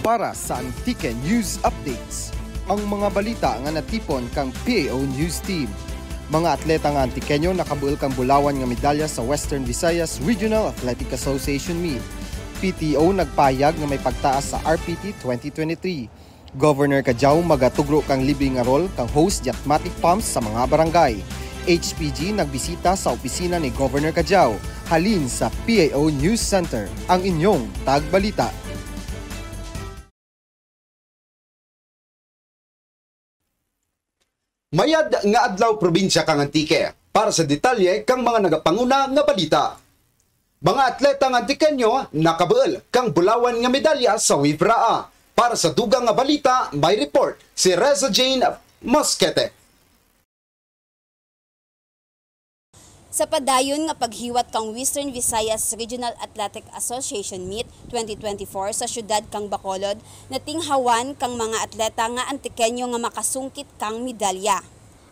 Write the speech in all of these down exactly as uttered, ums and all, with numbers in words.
Para sa Antique News Updates, ang mga balita nga natipon kang P I O News Team. Mga atleta nga Antiqueño nakabuul kang bulawan nga medalya sa Western Visayas Regional Athletic Association Meet. P T O nagpahayag nga may pagtaas sa R P T twenty twenty-three. Governor Cadiao magatugro kang libre nga role kang host Jetmatic Pumps sa mga barangay. H P G nagbisita sa opisina ni Governor Cadiao, halin sa P I O News Center, ang inyong tagbalita. Mayad nga adlaw, probinsya kang Antique. Para sa detalye kang mga nagapanguna nga balita. Mga atletang Antiqueño nakabuul kang bulawan nga medalya sa WIVRAA. Para sa dugang nga balita, may report si Reza Jane Mosquete. Sa padayon nga paghiwat kang Western Visayas Regional Athletic Association Meet twenty twenty-four sa siyudad kang Bacolod, natinghawan kang mga atleta nga Antiqueño nga makasungkit kang medalya.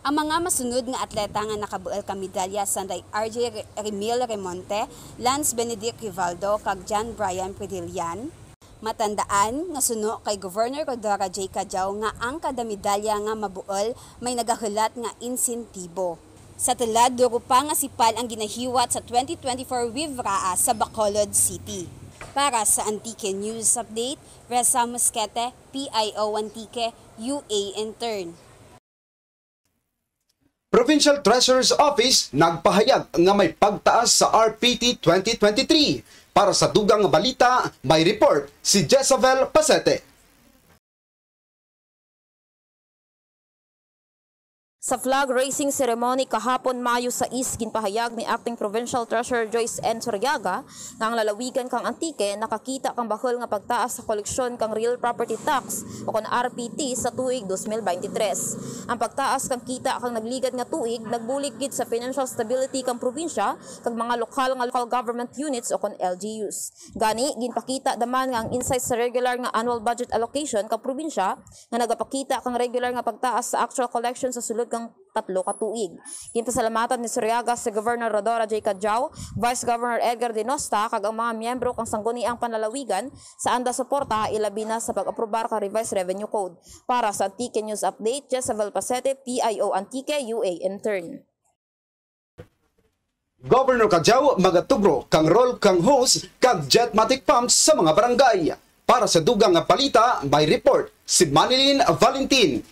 Ang mga masunod nga atleta nga nakabuul kang medalya sanday R J Re-, Remil Remonte, Lance Benedict Rivaldo, kag John Brian Predillan. Matandaan nga suno kay Governor Rhodora J. Cadiao nga ang kada medalya nga mabuul may nagahulat nga insentibo. Sa tulad, duro pa nga sipal ang ginahiwat sa twenty twenty-four WIVRAA sa Bacolod City. Para sa Antique News Update, Reza Mosquete, P I O Antique, U A Intern. Provincial Treasurer's Office nagpahayag nga may pagtaas sa R P T twenty twenty-three. Para sa dugang nga balita, may report si Jezabel Pasete. Sa flag raising ceremony kahapon, Mayo sais, ginpahayag ni Acting Provincial Treasurer Joyce N. Suryaga nga ang lalawigan kang Antique nakakita kang bahul nga pagtaas sa koleksyon kang real property tax o kon R P T sa tuig dos mil baynte tres. Ang pagtaas kang kita kang nagligad nga tuig nagbulig gid sa financial stability kang probinsya kag mga lokal nga local government units o kon L G Us. Gani, ginpakita da man nga ang insight sa regular nga annual budget allocation kang probinsya nga nagapakita kang regular nga pagtaas sa actual collection sa sulod kang tatlo ka tuig. Ginpasalamatan ni Suryaga si Governor Rhodora J. Cadiao, Vice Governor Edgar Denosta, kag ang mga miyembro kang Sangguniang Panlalawigan sa anda suporta, ilabi na sa pag-aprobar kang Revised Revenue Code. Para sa Antique News Update, Jezabel Pasete, P I O Antique, U A Intern. Governor Cadiao magatugro kang role kang host kag Jetmatic Pumps sa mga barangay. Para sa dugang nga balita, may report si Manilyn Valentin.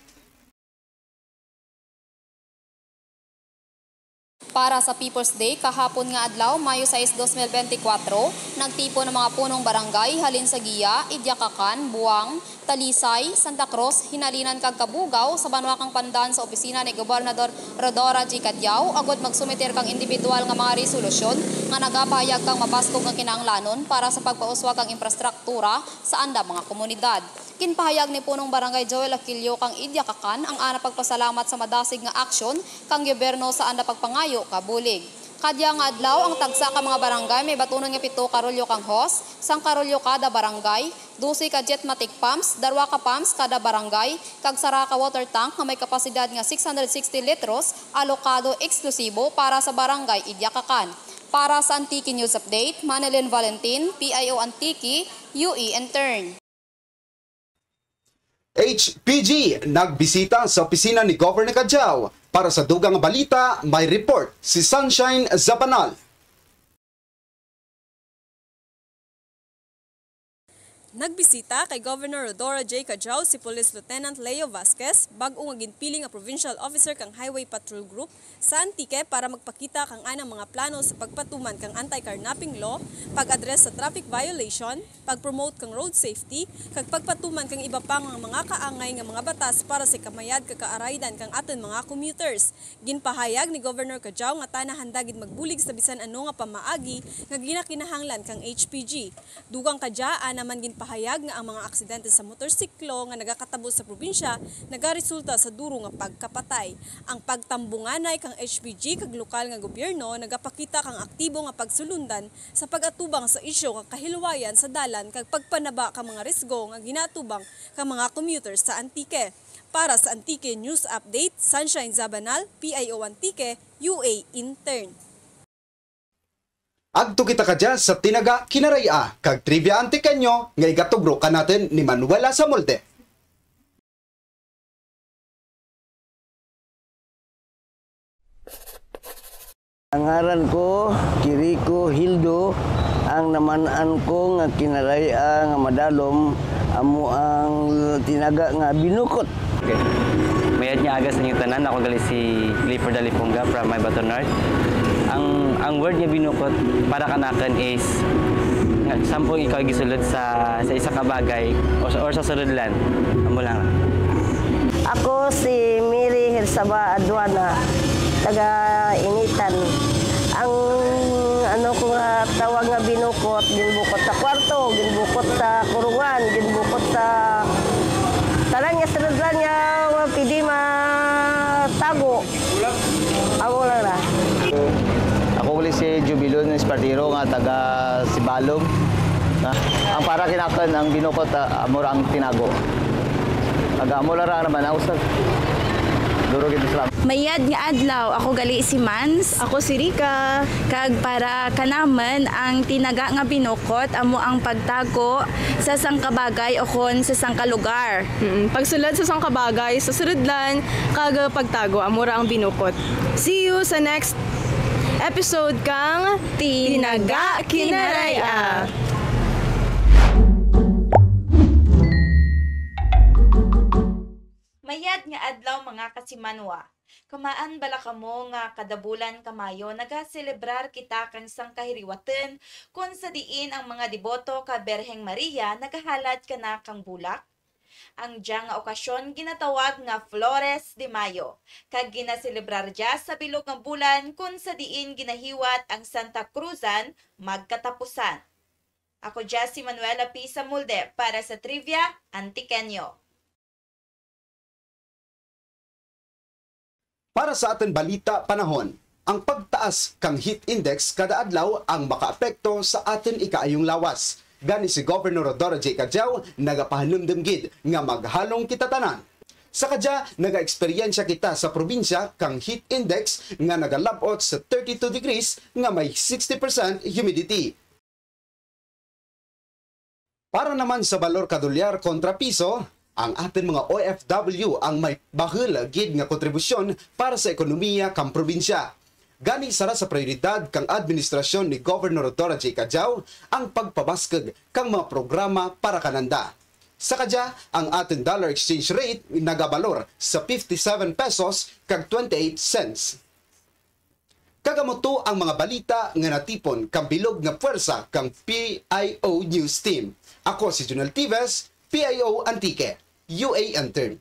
Para sa People's Day, kahapon nga adlaw, Mayo sais, dos mil bente kwatro, nagtipon ang mga punong barangay halin sa Guia, Idyacacan, Buang, Talisay, Santa Cruz, Jinalinan kag Cabugao sa banwa kang Pandan sa opisina ni Gobernador Rhodora J. Cadiao agud magsumiter kang indibidwal nga mga resolusyon nga nagapahayag kang mabaskog nga kinahanglanon para sa pagpauswag kang imprastruktura sa anda mga komunidad. Ginpahayag ni Punong Barangay Joel Aquilio kang Idyacacan ang ana pagpasalamat sa madasig nga aksyon kang gobyerno sa anda pagpangayo ka bulig. Kadya nga adlaw, ang tagsa ka mga barangay may batunon nga pito ka rolyo kang hose, sangka rolyo kada barangay, dose ka Jetmatic pumps, darwa ka pumps kada barangay, kag sara ka water tank nga may kapasidad nga six hundred sixty litros, alokado eksklusibo para sa Barangay Idyacacan. Para sa Antique News Update, Manilyn Valentin, P I O Antique, U A Intern. H P G nagbisita sa opisina ni Governor Cadiao. Para sa dugang nga balita, may report si Sunshine Zabanal. Nagbisita kay Governor Rhodora J. Cadiao si Police Lieutenant Leo Vasquez, bag-o nga ginpili nga provincial officer kang Highway Patrol Group sa Antique, para magpakita kang anang mga plano sa pagpatuman kang anti-carnapping law, pag-address sa traffic violation, pag-promote kang road safety, kag pagpatuman kang iba pa nga mga kaangay nga mga batas para sa ikamayad kag kaaraydan kang atun mga commuters. Ginpahayag ni Governor Cadiao nga tana handa gid magbulig sa bisan ano nga pamaagi nga ginakinahanglan kang H P G. Dugang kadya, ana man ginpahayag nga ang mga aksidente sa motorsiklo nga nagakatabo sa probinsya nagaresulta sa duro nga pagkapatay. Ang pagtambunganay kang H P G kag lokal nga gobyerno nagapakita kang aktibo nga pagsulundan sa pag-atubang sa isyu nga kahilwayan sa dalan kag pagpanaba ka mga risgo nga ginaatubang ka mga commuters sa Antique. Para sa Antique News Update, Sunshine Zabanal, P I O Antique, U A Intern. Agto kita kadya sa Tinaga Kinaray-a kag Trivia Antiqueño nga igatugro kanatun ni Manuela Samulde. Ang ngaran ko, Kiriko Hildo, ang naman-an ko nga Kinaray-a nga madalom, amo ang tinaga nga binukot. Okay. Mayad nga aga sa inyong tanan, ako gali si Clifford Alipunga from Maybato North. Ang, ang word nga binukot para kanakun is nga, sampung ikaw gisulod sa, sa isa ka bagay o sa, or sa surudlan. Amo lang. Ako si Mary Hersaba Aduana, taga Initan. Ang ano ko nga tawag nga binukot, ginbukot sa kwarto, ginbukot sa kurungan, ginbukot sa tanan nga surudlan nga pwede matago. Amo lang ra. Ako uli si Jubilon Espartero nga taga Sibalom. Na, ang para kanakun, ang binukot, ah, amo ra ang tinago. Taga amo lang ra naman, ah, usag. Duro gid, salamat. Mayad nga adlaw, ako gali si Mans. Ako si Rica. Kag para kanamun, ang tinaga nga binukot, amo ang pagtago sa sangka bagay o kon sa sangka lugar. Mm, pagsulod sa sangka bagay, sa surudlan, kag pagtago, amo ra ang binukot. See you sa next episode kang Tinaga Kinaray-a. Mayad nga adlaw, mga kasimanwa. Kamaan bala kamo nga kada bulan ka Mayo nagaselebrar kita kang sangka hiriwatun, kon sa diin ang mga deboto ka Birheng Maria nagahalad kana kang bulak? Ang dya nga okasyon ginatawag nga Flores de Mayo, kag ginaselebrar dya sa bilog nga bulan kon sa diin ginahiwat ang Santa Cruzan magkatapusan. Ako dya si Manuela P. Samulde para sa Trivia Antiqueño. Para sa atun balita panahon, ang pagtaas kang heat index kada adlaw ang makaapekto sa atun ikaayong lawas. Gani si Governor Rhodora J. Cadiao nagapahanumdum gid nga maghalong kita tanan. Sa kadya, nagaeksperyensya kita sa probinsya kang heat index nga nagalab-ot sa thirty-two degrees nga may sixty percent humidity. Para naman sa balor ka dolyar kontra piso, ang atun mga O F W ang may bahul gid nga kontribusyon para sa ekonomiya kang probinsya. Gani sara sa prayoridad kang administrasyon ni Governor Rhodora J. Cadiao ang pagpabaskug kang mga programa para kananda. Sa kadya, ang atun dollar exchange rate nagabalor sa fifty-seven pesos kag twenty-eight cents. Kag amo to ang mga balita nga natipon kang bilog nga pwersa kang P I O News Team. Ako si Junel Tives, P I O Antique, U A N Term.